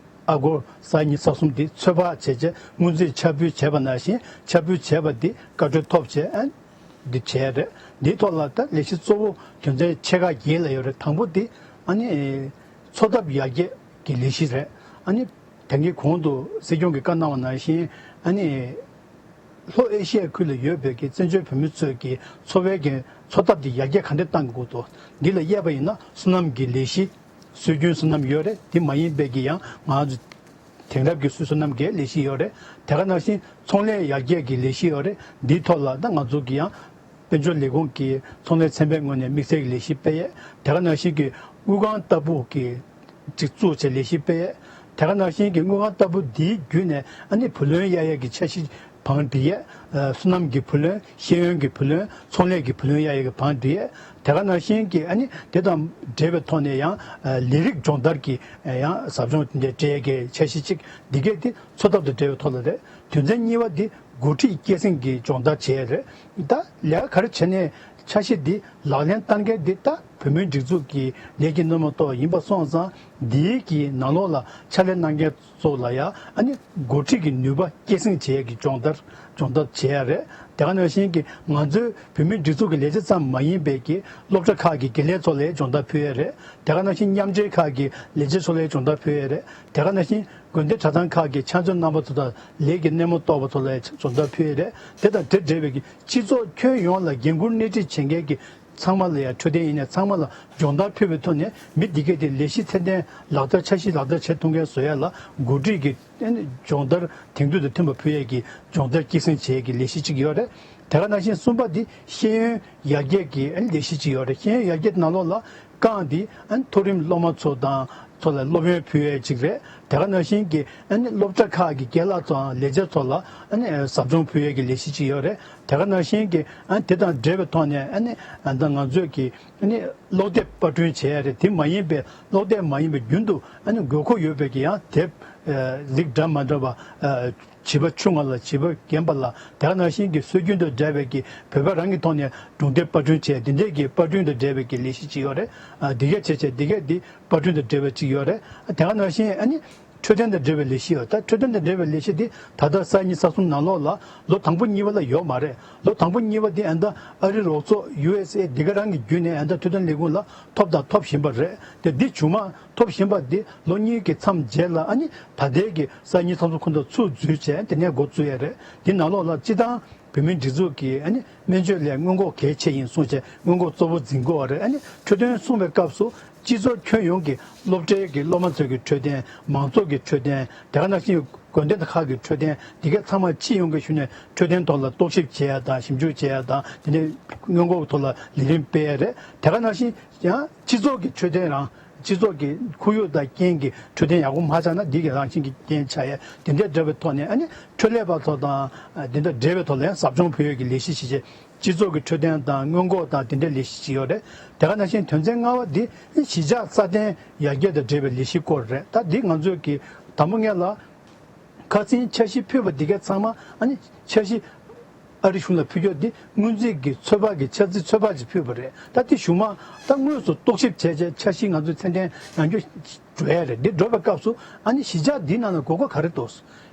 ཨ་སྒོར་ས་ཡ་ཉི་ཤུ་རྩ་གསུམ་འདི་ཚོད་དཔག་བྱས་རྗེས་སྔོན་རྩིས་ཆ་འབུལ་བྱས་པ་ནང་བཞིན་ཆ་འབུལ་བྱས་པ་འདི་བཀའ་འཁྲོལ་ཐོབ་རྗེས་ཨ་འདི་བྱས་རེད། འདིའི་ཐོག་ལ་ད་ལས་གཞི་གཙོ་བོ་དོན་ཚན་ཆེ་ཁག་བརྒྱད་ལ་ཡོད་རེད། དང་པོ་འདི་ཨ་ནི་འཚོ་ཐབས་ཡར་རྒྱས་ཀྱི་ལས་གཞི་རེད། ཨ་ནི་ད་གིན་གོང་དུ་སྲིད་སྐྱོང་གིས་བཀའ་གནང་བ་ནང་བཞིན་ཨ་ནི་ལྷོ་ཨེ་ཤི་ཡའི་ཁུལ་ལ་ཡོད་པའི་གི་བཙན་བྱོལ་བོད་མི་ཚོའི་གི་འཚོ་བའི་གི་འཚོ་ཐབས་འདི་ཡར་རྒྱས་ག་འདྲས་གཏང་དགོས་འདུག་འདི་ལ་དབྱེ་བ་ཡིན་ན་སོ་ནམ་གྱི་ལས་གཞི། སྲོལ་རྒྱུན་སོ་ནམ་ཡོད་རེད། དེ་མ་ཡིན་པའི་གི་ཡང་ང་ཚོ་དེང་རབས་ཀྱི་སྲོལ་སོ་ནམ་གྱི་ལས་གཞི་ཡོད་རེད། དེ་ག་ནང་བཞིན་ཚོང་ལས་ཡར་རྒྱས་ཀྱི་ལས་གཞི་ཡོད་རེད། འདིའི་ཐོག་ལ་ད་ང་ཚོ་གི་ཡང་དཔལ་འབྱོར་ལས་ཁུངས་ཀྱི་ཚོང་ལས་ཚན་པའི་ངོས་ནས་དམིགས་བསལ་གྱི་ལས་གཞི་སྤེལ་ཡས། དེ་ག་ནང་བཞིན་གྱི་དངུལ་ཁང་ལྟ་བུ་གི་ཅིག་བཙུགས་བྱས་ལས་གཞི་སྤེལ་ཡས། དེ་ག་ནང་བཞིན་གྱི་དངུལ་ཁང་ལྟ་བུ་འདིའི་བརྒྱུད་ནས་ཨ་ནི་བུ་ལོན་གཡར་ཡས་ཀྱི་འཆར་གཞི་བང་སྒྲིག་ཡས། ཨ་སོ་ནམ་གྱི་བུ་ལོན། ཤེས་ཡོན་གྱི་བུ་ལོན། ཚོང་ལས་ཀྱི་བུ་ལོན་གཡར་ཡས་ཀྱི་བང་སྒྲིག་ཡས། དེ་ག་ནང་བཞིན་གྱི་ཨ་ནི་དེ་དང་འབྲེལ་བའི་ཐོག་ནས་ཡང་ཨ་ལས་རིགས་སྦྱོང་བརྡར་གྱི་ཨ་ཡང་ཟབ་སྦྱོང་དེ་འདྲ་སྤྲད་ཡས་ཀྱི་འཆར་གཞི་གཅིག་འདི་གས་དེ་འཚོ་ཐབས་དང་འབྲེལ་བའི་ཐོག་ལ་རེད། དོན་ཚན་གཉིས་པ་འདི་འགོ་ཁྲིད་སྐྱེད་སྲིང་གི་སྦྱོང་བརྡར་བྱེད་ཡས་རེད། ད་ལས་ཀ་ག་རེ་བྱས་ནས་འཆར་གཞི་འདི་ལག་ལེན་བསྟར་མཁན་འདི་ད་བོད་མིའི་སྒྲིག་འཛུགས་ཀྱི་ལས་ཀྱི་སྣེ་མོ་ཏོག་ཡིན་པ་སོང་ཙང་། འདིའི་གི་ནང་ལོགས་ལ་ཕྱག་ལས་གནང་མཁན་ཚོ་ལ་ཡང་ཨ་ནི་འགོ་ཁྲིད་ཀྱི་ནུས་པ་སྐྱེད་སྲིང་བྱེད་ཡས་ཀྱི་སྦྱོང་བརྡར་སྦྱོང་བརྡར་བྱེད་ཡ་རེད། དེ་ག་ནང་བཞིན་གྱི་ང་ཚོའི་བོད་མིའི་སྒྲིག་འཛུགས་ཀྱི་ལས་བྱེད་ཙམ་མ་ཡིན་པའི་གི་སློབ་གྲྭ་ཁག་གི་དགེ་ལས་ཚོ་ལ་སྦྱོང་བརྡར་ཕུལ་ཡ་རེད། དེ་ག་ནང་བཞིན་མཉམ་འབྲེལ་ཁག་གི་ལས་བྱེད་ཚོ་ལ་སྦྱོང་བརྡར་ཕུལ་ཡ་རེད། དེ་ག་ནང་བཞིན་དགོན་སྡེ་གྲྭ་ཚང་ཁག་གི་ཕྱག་མཛོད་རྣམ་པ་ཚོ་དང་ལས་ཀྱི་སྣེ་མོ་གཏོགས་པ་ཚོ་ལ་སྦྱོང་བརྡར་ཕུལ་ཡ་རེད། དེ་དང་དེ་འབྲེལ་བའི་གི་སྤྱི་ཚོགས་ཁྱོན་ཡོངས་ལ་འགན་འཁུར་སྣེ་ཁྲིད་བྱེད་མཁན་གྱི་ཚང་མ་ལ་ཡང་འཕྲོད་བསྟེན་ཡིན་ནའི་ཚང་མ་ལ་སྦྱོང་བརྡར་ཕུལ་བའི་ཐོག་ནས་མི་འདི་གས་དེ་ལས་གཞི་ཚད་ལྡན་ལག་བསྟར་འཆར་གཞི་ལག་བསྟར་བྱེད་ཐུབ་མཁན་བཟོ་ཡ་ལ་འགོ་ཁྲིད་ཀྱི་སྦྱོང་བརྡར་དེང་དུས་དང་མཐུན་པ་ཕུལ་ཡས་ཀྱི་སྦྱོང་བརྡར་སྐྱེད་སྲིང་བྱེད་ཡས་ཀྱི་ལས་གཞི་གཅིག་ཡོད་རེད། དེ་ག་ནང་བཞིན་གསུམ་པ་འདི་ཤེས་ཡོན་ཡར་རྒྱས་ཀྱི་ལས་གཞི་གཅིག་ཡོད་རེད། ཤེས་ཡོན་ཡར་རྒྱས་ནང་ལོགས་ལ་རྐང་འདི་མཐོ་རིམ་སློབ་མ་ཚོ་དང་ཚོ་ལ་སློབ་ཡོན་ཕུལ་ཡས་གཅིག་རེད། དེ་ག་ནང་བཞིན་གྱི་སློབ་གྲྭ་ཁག་གི་རྒན་ལགས་ཚོའང་ལས་བྱེད་ཚོ་ལ་ཟབ་སྦྱོང་ཕུལ་ཡས་ཀྱི་ལས་གཞི་གཅིག་ཡོད་རེད། དེ་ག་ནང་བཞིན་གྱི་ཨ་དེ་དང་འབྲེལ་བའི་ཐོག་ནས་ཨ་ནི་ཨ་ད་ང་ཚོས་ཀྱི་ཨ་ནི་སློབ་དེབ་པར་སྐྲུན་བྱེད་ཡ་རེད། དེ་མ་ཡིན་པའི་སློབ་དེབ་མ་ཡིན་པའི་རྒྱུན་དུ་ཨ་ནི་དགོས་མཁོ་ཡོད་པའི་གི་ཡང་དེབ་ཨ་རིགས་འདྲ་མ་འདྲ་བ་ཨ་བྱིས་པ་ཆུང་བ་ལ་བྱིས་པ་རྒན་པ་ལ་དེ་ག་ནང་བཞིན་གྱི་སྲོལ་རྒྱུན་དང་འབྲེལ་བའི་གི་བོད་པ་རང་གི་ཐོག་ནས་སྒྲུང་དེབ་པར་སྐྲུན་བྱེད་ཡ་དེ་འདྲའི་གི་པར་སྐྲུན་དང་འབྲེལ་བའི་གི་ལས་གཞི་གཅིག་ཡོད་རེད། ཨ་འདི་ག་བྱས་བྱས་འདི་ག་འདི་པར་སྐྲུན་དང་འབྲེལ་བའི་གཅིག་ཡོད་རེད། དེ་ག་ནང་བཞིན་ཨ་ནི། འཕྲོད་བསྟེན་དང་འབྲེལ་བའི་ལས་གཞི་ཡོད། ད་འཕྲོད་བསྟེན་དང་འབྲེལ་བའི་ལས་གཞི་འདི་ད་ལྟ་ས་ཡ་གཉིས་ས་གསུམ་ནང་ལོགས་ལ་ལོ་དང་པོ་གཉིས་པ་ལ་ཡོད་མ་རེད། ལོ་དང་པོ་གཉིས་པ་འདི་ཨ་ནི་ད་ཨ་རི་རོགས་ཚོགས་ཡུ་ཨེས་ཨེ་འདི་ག་རང་གི་བརྒྱུད་ནས་ཨ་ནི་ད་འཕྲོད་བསྟེན་ལས་ཁུངས་ལ་ཐོབ་དང་ཐོབ་བཞིན་པ་རེད། དེ་འདི་བྱུང་མ་ཐོབ་བཞིན་པ་འདི་ལོ་གཉིས་ཀྱི་མཚམས་རྗེས་ལ་ཨ་ནི་ད་ལྟའི་གི་ས་ཡ་གཉིས་ས་གསུམ་ཁོ་ཚོ་ཚུར་འཛུལ་བྱས་དེ་ནས་འགོ་བཙུགས་ཡས་རེད། འདི་ནང་ལོགས་ལ་སྤྱི་བཏང་བོད་མིའི་སྒྲིག་འཛུགས་ཀྱིས་ཨ་ནི་སྨན་བཅོས་ལ་སྔོན་འགོག་གལ་ཆེ་ཡིན་གསུངས་བྱས་སྔོན་འགོག་གཙོ་བོ་འཛིན་དགོས་པ་རེད། ཨ་ནི་འཕྲོད་བསྟེན་གསུངས་པའི་སྐབས་སུ་སྤྱི་ཚོགས་ཁྱོན་ཡོངས་ཀྱི་སློབ་གྲྭའི་གི་སློབ་མ་ཚོའི་གི་འཕྲོད་བསྟེན། མང་ཚོགས་ཀྱི་འཕྲོད་བསྟེན། དེ་ག་ནང་བཞིན་དགོན་སྡེ་དང་ཁག་གི་འཕྲོད་བསྟེན། འདི་གའི་ཚང་མ་སྤྱི་ཡོངས་ཀྱི་ཞུ་ནས་འཕྲོད་བསྟེན་ཐོག་ལ་རྟོག་ཞིབ་བྱེད་ཡ་དང་ཞིབ་འཇུག་བྱེད་ཡ་དང་དེ་ནས་སྔོན་འགོག་ཐོག་ལ་ལས་རིམ་སྤེལ་ཡ་རེད། དེ་ག་ནང་བཞིན་ཡང་སྤྱི་ཚོགས་ཀྱི་འཕྲོད་བསྟེན་རང་སྤྱི་ཚོགས་ཀྱི་ཁོར་ཡུག་དང་རྐྱེན་གྱི་འཕྲོད་བསྟེན་ཡག་པོ་མ་ཆགས་ན་འདི་གའི་རང་བཞིན་གྱི་རྐྱེན་ཆགས་ཡས། དེ་འདྲའི་འབྲེལ་བའི་ཐོག་ནས་ཨ་ནི་འཕྲོད་ལས་པ་ཚོ་དང་འདི་འདྲ་འབྲེལ་བའི་ཐོག་ལ་ཡང་ཟབ་སྦྱོང་ཕུལ་ཡས་ཀྱི་ལས་གཞི་ཞིག་བྱས། སྤྱི་ཚོགས་ཀྱི་འཕྲོད་བསྟེན་དང་སྔོན་འགོག་དང་དེ་འདྲའི་ལས་གཞི་ཞིག་ཡོད་རེད། དེ་ག་ནང་བཞིན་དོན་ཚན་ལྔ་པ་འདི་གཞིས་ཆགས་སྲ་བརྟན་ཡར་རྒྱས་དང་འབྲེལ་བའི་ལས་གཞི་སྐོར་རེད། ད་འདི་ང་ཚོས་ཀྱི་དང་པོ་ངེད་ལ་ཁ་སང་འཆར་གཞི་ཕུལ་བ་འདི་གའི་ཚང་མ་ཨ་ནི་འཆར་གཞི་ཨ་རི་གཞུང་ལ་ཕུལ་རྒྱུ་འདི་སྔོན་རྩིས་ཀྱི་ཚོད་དཔག་གི་འཆར་རྩིས་ཚོད་དཔག་ཅིག་ཕུལ་བ་རེད། ད་འདི་གཞུག་མ་ད་དངོས་སུ་རྟོག་ཞིབ་བྱས་བྱས་འཆར་གཞི་ང་ཚོས་མཚན་ལྡན་ཡང་བསྐྱར་འགྲོ་ཡ་རེད། འདི་འགྲོ་བའི་སྐབས་སུ་ཨ་ནི་གཞིས་ཆགས་འདིའི་ནང་ལ་དགོས་མཁོ་ག་རེ་འདུག་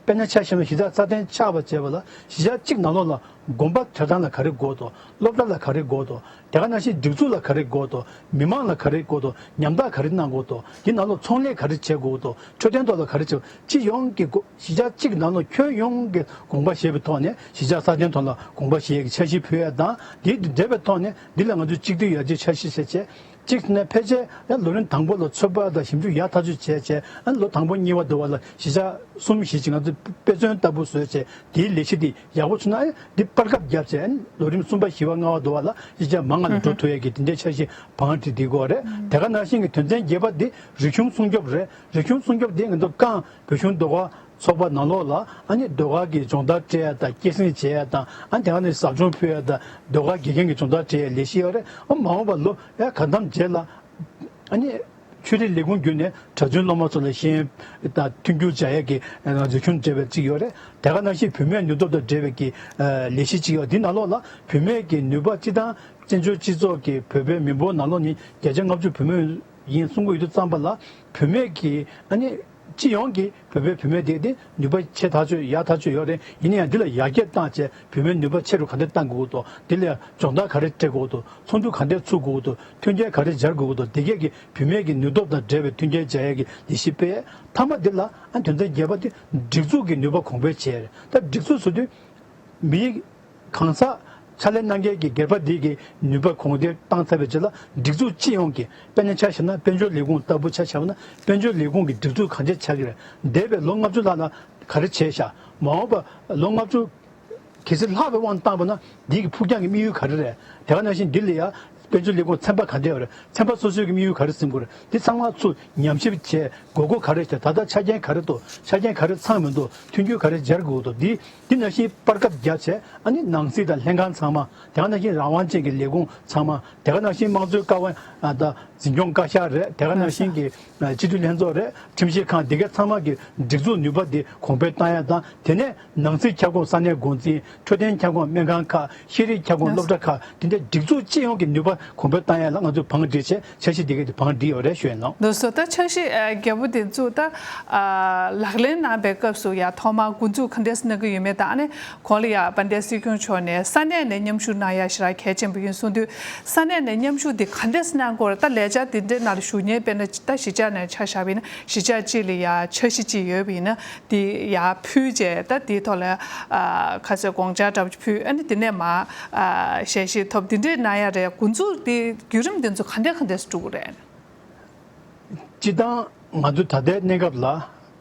དཔེར་ན་ཆ་བཞག་ན་གཞིས་ཆགས་སྲ་བརྟན་ཆགས་པ་བྱས་པ་ལ་གཞིས་ཆགས་གཅིག་ནང་ལོགས་ལ་དགོན་པ་གྲྭ་ཚང་ལ་ག་རེ་དགོས་འདུག་སློབ་གྲྭ་ལ་ག་རེ་དགོས་འདུག་དེ་ག་ནང་བཞིན་སྒྲིག་འཛུགས་ལ་ག་རེ་དགོས་འདུག་མི་མང་ལ་ག་རེ་དགོས་འདུག་ཉམ་ཐག་ག་རེ་གནང་དགོས་འདུག་འདི་ནང་ལོགས་ཚོང་ལས་ག་རེ་བྱེད་དགོས་འདུག་འཕྲོད་བསྟེན་ཐོག་ལ་ག་རེ་བྱེད། སྤྱི་ཡོངས་ཀྱི་སྒོ་གཞིས་ཆགས་གཅིག་ནང་ལོགས་ཁྱོན་ཡོངས་ཀྱི་དགོངས་པ་བཞེས་པའི་ཐོག་ནས་གཞིས་ཆགས་སྲ་བརྟན་ཐོག་ལ་དགོངས་པ་བཞེས་ཡས་ཀྱི་འཆར་གཞི་ཕུལ་ཡས་དང་། དེ་དང་འབྲེལ་བའི་ཐོག་ནས་འདི་ལ་ང་ཚོས་གཅིག་སྡུད་ཡར་རྒྱས་འཆར་གཞི་ཟེར་བྱས། གཅིག་ནས་ཕལ་ཆེར་ཡང་ལོ་རིམ་དང་པོ་ལ་ཚོད་དཔག་དང་ཞིབ་འཇུག་ཡག་ཐག་ཆོད་བྱས་བྱས། ཨ་ནི་ལོ་དང་པོ་གཉིས་པ་དུ་བ་ལ་གཞིས་ཆགས་གསུམ་བཞི་ཅིག་ང་ཚོས་དཔེ་མཚོན་ལྟ་བུ་བཟོས་བྱས། དེའི་ལས་གཞི་དེ་ཡག་པོ་བྱུང་ན་ཨ་ནི་འདི་སྤར་ཁབ་བརྒྱབ་བྱས། ཨ་ནི་ལོ་རིམ་གསུམ་པ་བཞི་པ་ལྔ་པ་དུ་བ་ལ་གཞིས་ཆགས་མང་ང་ལ་འགྲོ་ཐུབ་ཡས་ཀྱི་དེ་འདྲའི་འཆར་གཞི་བང་སྒྲིག་བསྡད་ཀྱི་ཡོད་རེད། དེ་ག་ནང་བཞིན་གྱི་དོན་ཚན་བརྒྱད་པ་འདི་རིག་གཞུང་སྲུང་སྐྱོབ་རེད། རིག་གཞུང་སྲུང་སྐྱོབ་འདི་ང་ཚོ་རྐང་བོད་གཞུང་ཟློས་གར་ཚོགས་པ་ནང་ལོགས་ལ་ཨ་ནི་ཟློས་གར་གྱི་སྦྱོང་བརྡར་སྤྲད་ཡ་དང་སྐྱེད་སྲིང་བྱེད་ཡ་དང་། ཨ་ནི་དེ་ག་ནས་ཟབ་སྦྱོང་ཕུལ་ཡ་དང་ཟློས་གར་དགེ་རྒན་གྱི་སྦྱོང་བརྡར་སྤྲད་ཡ་ལས་གཞི་ཡོད་རེད། ཨ་མ་འོངས་པ་ལོ་ཡ་གང་འཚམ་རྗེས་ལ་ཨ་ནི་ཆོས་རིག་ལས་ཁུངས་བརྒྱུད་ནས་གྲྭ་བཙུན་སློབ་མ་ཚོ་ལ་ཤེས་ཡོན་དང་མཐུན་འགྱུར་སྦྱར་ཡ་གི་རིག་གཞུང་འབྲེལ་བའི་ཅིག་ཡོད་རེད། དེ་ག་ནང་བཞིན་བུད་མེད་ནུས་སྟོབས་དང་འབྲེལ་བའི་གི་ལས་གཞི་ཅིག་ཡོད། འདི་ནང་ལོགས་ལ་བུད་མེད་ཀྱི་ནུས་པ་སྤྱི་དང་བཙན་བྱོལ་སྤྱི་ཚོགས་ཀྱི་བོད་པའི་མི་འབོར་ནང་ལོགས་ནི་བརྒྱ་ཆ་ལྔ་བཅུ་བུད་མེད་ཡིན་གསུང་གི་ཡོད་དུས་ཙམ་པ་ལ་བུད་མེད་ཀྱི་ཨ་ནི་སྤྱི་ཡོངས་ཀྱི་བོད་པའི་བུད་མེད་དེ་དེ་ནུས་པ་ཆེ་ཐག་ཆོད་ཡག་ཐག་ཆོད་ཡོད་རེད། ཡིན་ན་ཡང་འདི་ལ་ཡར་རྒྱས་བཏང་བྱས་བུད་མེད་ནུས་པ་ཆེ་རུ་ག་འདྲ་གཏང་དགོས་འདུག་འདི་ལ་སྦྱོང་བརྡར་ག་རེ་སྤྲད་དགོས་འདུག་ཚོགས་འདུ་ག་འདྲ་ཚུགས་དགོས་འདུག་མཐུན་རྐྱེན་ག་རེ་སྦྱར་དགོས་འདུག་འདི་གས་ཀྱི་བུད་མེད་ཀྱི་ནུས་སྟོབས་དང་འབྲེལ་བའི་མཐུན་རྐྱེན་སྦྱར་ཡས་ཀྱི་ལས་གཞི་སྤེལ། མཐའ་མ་འདི་ལ་ཨ་དོན་ཚན་བརྒྱད་པ་འདི་སྒྲིག་འཛུགས་ཀྱི་ནུས་པ་གོང་འཕེལ་བྱས་རེད། ད་སྒྲིག་འཛུགས་ཟེར་དུས་མི་གང་ཟག་ཕྱག་ལས་གནང་མཁན་གྱི་སྒེར་པ་འདི་གི་ནུས་པ་གོང་འཕེལ་བཏང་ཚར་བའི་རྗེས་ལ་སྒྲིག་འཛུགས་སྤྱི་ཡོངས་ཀྱི་དཔེར་ན་ཆ་བཞག་ན་དཔལ་འབྱོར་ལས་ཁུངས་ལྟ་བུ་ཆ་བཞག་ན་དཔལ་འབྱོར་ལས་ཁུངས་ཀྱི་སྒྲིག་འཛུགས་གང་ཆེ་ཆགས་ཀྱི་རེད། འདས་པའི་ལོ་ལྔ་བཅུ་ལྷག་ལ་ག་རེ་བྱས་ཤག་མ་འོངས་པ་ལོ་ལྔ་བཅུ་གལ་སྲིད་ལྷག་པའི་དབང་བཏང་པ་ན་འདི་གི་ཕུགས་རྒྱང་གི་དམིགས་ཡུལ་ག་རེ་རེད། དེ་ག་ནང་བཞིན་འདི་ལ་ཡ་དཔལ་འབྱོར་ལས་ཁུངས་ཚན་པ་ག་འདྲ་ཡོད་རེད། ཚན་པ་སོ་སོའི་གི་དམིགས་ཡུལ་ག་རེ་ཟིན་དགོས་རེད། འདི་ཚང་མ་ཚུར་ཉམས་ཞིབ་བྱས་དགོས་མཁོ་ག་རེ་བྱས། ད་ལྟ་ཆ་རྐྱེན་ག་རེ་འདུག་ཆ་རྐྱེན་ག་རེ་ཚང་མི་འདུག་མཐུན་འགྱུར་ག་རེ་སྦྱར་དགོས་འདུག་འདི་འདི་ནང་བཞིན་སྤར་ཁ་བརྒྱབ་བྱས་ཨ་ནི་ནང་སྲིད་དང་ལྷན་ཁང་ཚང་མ། དེ་ག་ནང་བཞིན་རང་དབང་ཅན་གྱི་ལས་ཁུངས་ཚང་མ། དེ་ག་ནང་བཞིན་དམངས་གཙོའི་ཀ་བ་ཨ་དང་འཛིན་སྐྱོང་བཀའ་ཤག་རེད། དེ་ག་ནང་བཞིན་གྱི་ཨ་སྤྱི་འཐུས་ལྷན་ཚོགས་རེད། ཁྲིམས་ཞིབ་ཁང་། འདི་ག་ཚང་མ་གི་སྒྲིག་འཛུགས་ནུས་པ་འདི་གོང་འཕེལ་བཏང་ཡ་དང་། དེ་ནས་ནང་སྲིད་ཁྱབ་ཁོངས་ས་གནས་འགོ་འཛིན། འཕྲོད་བསྟེན་ཁྱབ་ཁོངས་སྨན་ཁང་ཁག་ཤེས་རིག་ཁྱབ་ཁོངས་སློབ་གྲྭ་ཁག་དེ་འདྲའི་སྒྲིག་འཛུགས་སྤྱི་ཡོངས་ཀྱི་ནུས་པ་གོང་འཕེལ་བཏང་ཡ་ལ་ང་ཚོས་བང་སྒྲིག་བྱས་འཆར་གཞི་འདི་ག་དེ་བང་སྒྲིག་ཡོད་རེད་ཞུ་ཡིན་ནོ། འདུག་སོ། ད་འཆར་གཞི་ཨ་བརྒྱད་པོ་དེ་ཚོ་ད་ཨ་ལག་ལེན་གནང་པའི་སྐབས་སུ་ཡ་ཐོག་མར་འགོ་འཛུགས་ག་འདྲས་གནང་གི་ཡོད་མེད་དང་། ཨ་ནི་གོང་ལ་ཡ་དཔལ་ལྡན་སྲིད་སྐྱོང་མཆོག་ནས་ས་གནས་ནས་མཉམ་ཞུགས་གནང་ཡ་ཞེ་དྲག་གལ་ཆེན་པོ་ཡིན་གསུངས་དུས། ས་གནས་ནས་མཉམ་ཞུགས་དེ་ག་འདྲས་གནང་དགོས་རེད། ད་ལས་འཆར་དེ་འདྲའི་ནང་ལ་ཞུགས་མཁན་དཔེར་ན་ད་གཞིས་ཆགས་ནས་ཆ་བཞག་པ་ཡིན་ན་གཞིས་ཆགས་གཅིག་ལ་ཡ་འཆར་གཞི་གཅིག་ཡོད་པ་ཡིན་ན། དེ་ཡར་ཕུལ་བྱས་ད་དེའི་ཐོག་ལ་ཨ་ཁ་གསལ་དགོངས་འཆར་འདྲ་པོ་ཕུལ། ཨ་ནི་དེ་ནས་མར་ཨ་ཞལ་བཞེས་ཐོབ། དེ་འདྲས་གནང་ཡ་རེད། འགོ་འཛུགས་དེ་བརྒྱུད་རིམ་དེ་ཚོ་ག་འདྲས་ག་འདྲས་སུ་འགྲོ་གི་རེད། སྤྱི་བཏང་ང་ཚོ་ད་ལྟའི་གནས་སྐབས་ལ་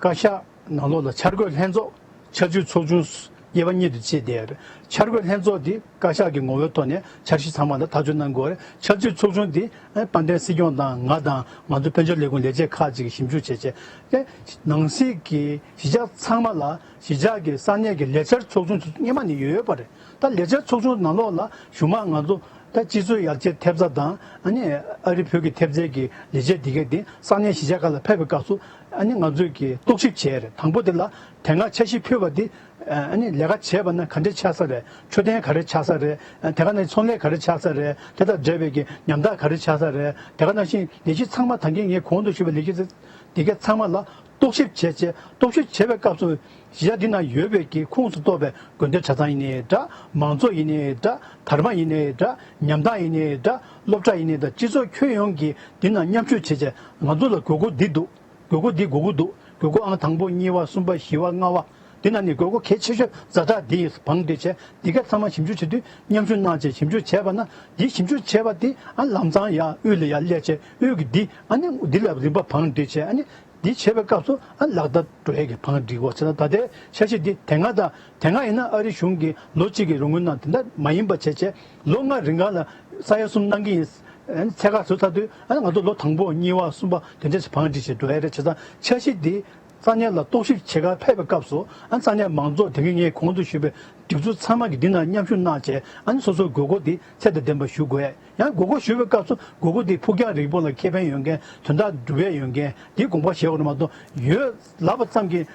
བཀའ་ཤག་ནང་ལོགས་ལ་འཆར་འགོད་ལྷན་ཚོགས། འཆར་ཇུས་ཚོགས་ཆུང་། དབྱེ་བ་གཉིས་དུ་ཕྱེ་བསྡད་ཡོད་རེད། འཆར་འགོད་ལྷན་ཚོགས་འདི་བཀའ་ཤག་གི་ངོ་བོའི་ཐོག་ནས་འཆར་གཞི་ཚང་མ་ལ་ཐག་གཅོད་གནང་དགོས་རེད། འཆར་ཇུས་ཚོགས་ཆུང་འདི་ཨ་དཔལ་ལྡན་སྲིད་སྐྱོང་དང་ང་དང་ང་ཚོ་དཔལ་འབྱོར་ལས་ཁུངས་ལས་བྱེད་ཁག་ཅིག་གིས་ཞིབ་འཇུག་བྱས་བྱས། ཨེ་ནང་སྲིད་ཀྱི་གཞིས་ཆགས་ཚང་མ་ལ་གཞིས་ཆགས་ཀྱི་ས་གནས་ཀྱི་ལས་འཆར་ཚོགས་ཆུང་དེ་ཚོ་སྔོན་མ་ནས་ཡོད་ཡོད་པ་རེད། ད་ལས་འཆར་ཚོགས་ཆུང་ནང་ལོགས་ལ་གཞུག་མ་ང་ཚོ་ད་སྤྱི་ཚོགས་ཡར་རྒྱས་ཐེབས་རྩ་དང་ཨ་ནི་ཨ་རི་བོད་ཀྱི་ཐེབས་རྩའི་གི་ལས་བྱེད་འདི་གས་འདི་ས་གནས་གཞིས་ཆགས་ཁག་ལ་ཕེབས་པའི་སྐབས་སུ་ཨ་ནི་ང་ཚོས་ཀྱི་རྟོག་ཞིབ་བྱས་རེད། དང་པོ་དེ་ལ་དེ་སྔ་འཆར་གཞི་ཕུལ་བ་འདི་ཨ་ནི་ལས་ཀ་བྱས་པ་ན་ག་འདྲས་ཆགས་ས་རེད། འཕྲོད་བསྟེན་ག་རེ་ཆགས་ས་རེད། དེ་ག་ནང་ཚོང་ལས་ག་རེ་ཆགས་ས་རེད། དེ་དང་འབྲེལ་བའི་གི་ཉམ་ཐག་ག་རེ་ཆགས་ས་རེད། དེ་ག་ནང་བཞིན་ལས་གཞི་ཚང་མ་ད་གིན་ངས་གོང་དུ་ཞུས་པའི་ལས་གཞི་འདི་གས་ཚང་མ་ལ་ རྟོག་ཞིབ་བྱས་བྱས་རྟོག་ཞིབ་བྱས་པའི་སྐབས་སུ་གཞིས་ཆགས་འདི་ན་ཡོད་པའི་གི་ཁོངས་སུ་གཏོགས་པའི་དགོན་སྡེ་གྲྭ་ཚང་ཡིན་ནའི་འདྲ། མང་ཚོགས་ཡིན་ནའི་འདྲ། དར་མ་ཡིན་ནའི་འདྲ། ཉམས་ཐག་ཡིན་ནའི་འདྲ། སློབ་གྲྭ་ཡིན་ནའི་འདྲ། སྤྱི་ཚོགས་ཁྱོན་ཡོངས་ཀྱིས་འདི་ན་མཉམ་ཞུགས་བྱས་བྱས་ང་ཚོ་ལ་དགོས་མཁོ་འདི་འདུག་དགོས་མཁོ་འདི་དགོས་ཀྱི་འདུག་དགོས་མཁོ་ཨང་དང་པོ་གཉིས་པ་གསུམ་པ་བཞི་པ་ལྔ་པ། འདི་ན་ནི་དགོས་མཁོ་གལ་ཆེ་ཤོས་ཛ་དྲག་འདི་ཡིན་བང་སྒྲིག་བྱས། འདི་ག་ཚང་མ་ཞིབ་འཇུག་བྱེད་དུས་མཉམ་ཞུགས་གནང་བྱས་ཞིབ་འཇུག་བྱས་པ་ན། འདི་ཞིབ་འཇུག་བྱས་པ་འདི་ཨ་ལམ་སང་ཡར་དབུས་ལ་ཡར་སླེབས་བྱས། དབུས་ཀྱི་འདི་ཨ་ནི་འདི་ལ་རིམ་པ་བང་སྒྲིག་བྱས། ཨ་ནི་འདི་བྱས་པའི་སྐབས་སུ་ཨ་ལག་བསྟར་འགྲོ་ཡས་ཀྱི་བང་སྒྲིག་དགོས་བྱས་ན། ད་ལྟའི་འཆར་གཞི་འདི་དེ་སྔ་དང་དེ་སྔ་ཡིན་ན་ཨ་རི་གཞུང་གིས་ལོ་གཅིག་གི་རོགས་དངུལ་གནང་། དེ་འདྲ་མ་ཡིན་པ་བྱས་བྱས་ལོ་ལྔ་རིང་ག་ལ་ས་ཡ་གསུམ་གནང་གི་ཡིན། ཨ་ནི་ཚད་བཀག་བཟོས་ཚར་དུས་ཨ་ནི་ང་ཚོ་ལོ་དང་པོ་གཉིས་པ་གསུམ་པ་དེ་འདྲས་བང་སྒྲིག་བྱས་འགྲོ་ཡས་རེད། བྱས་ཙང་འཆར་གཞི་འདི་ས་གནས་ལ་རྟོག་ཞིབ་བྱེད་གར་ཕེབས་པའི་སྐབས་སུ་ཨ་ས་གནས་མང་ཚོགས་དེ་གའི་ངས་གོང་དུ་ཞུས་པའི་སྒྲིག་འཛུགས་ཚང་མ་གིས་འདི་ན་མཉམ་ཞུགས་གནང་བྱས། ཨ་ནི་སོ་སོའི་དགོས་མཁོ་འདི་ཚད་དང་ལྡན་པ་ཞུ་དགོས། ཡང་དགོས་མཁོ་ཞུ་བའི་སྐབས་སུ་དགོས་མཁོ་འདི་ཕུགས་རྒྱང་རིང་པོ་ལ་ཁེ་ཕན་ཡོད་མཁན། དོན་དག་སྒྲུབ་ཡས་ཡོད་མཁན་འདི་དགོངས་པ་བཞེས་དགོས་རེད་མ་གཏོགས། ཡོད་ལབ་པ་ཙམ་གྱིས་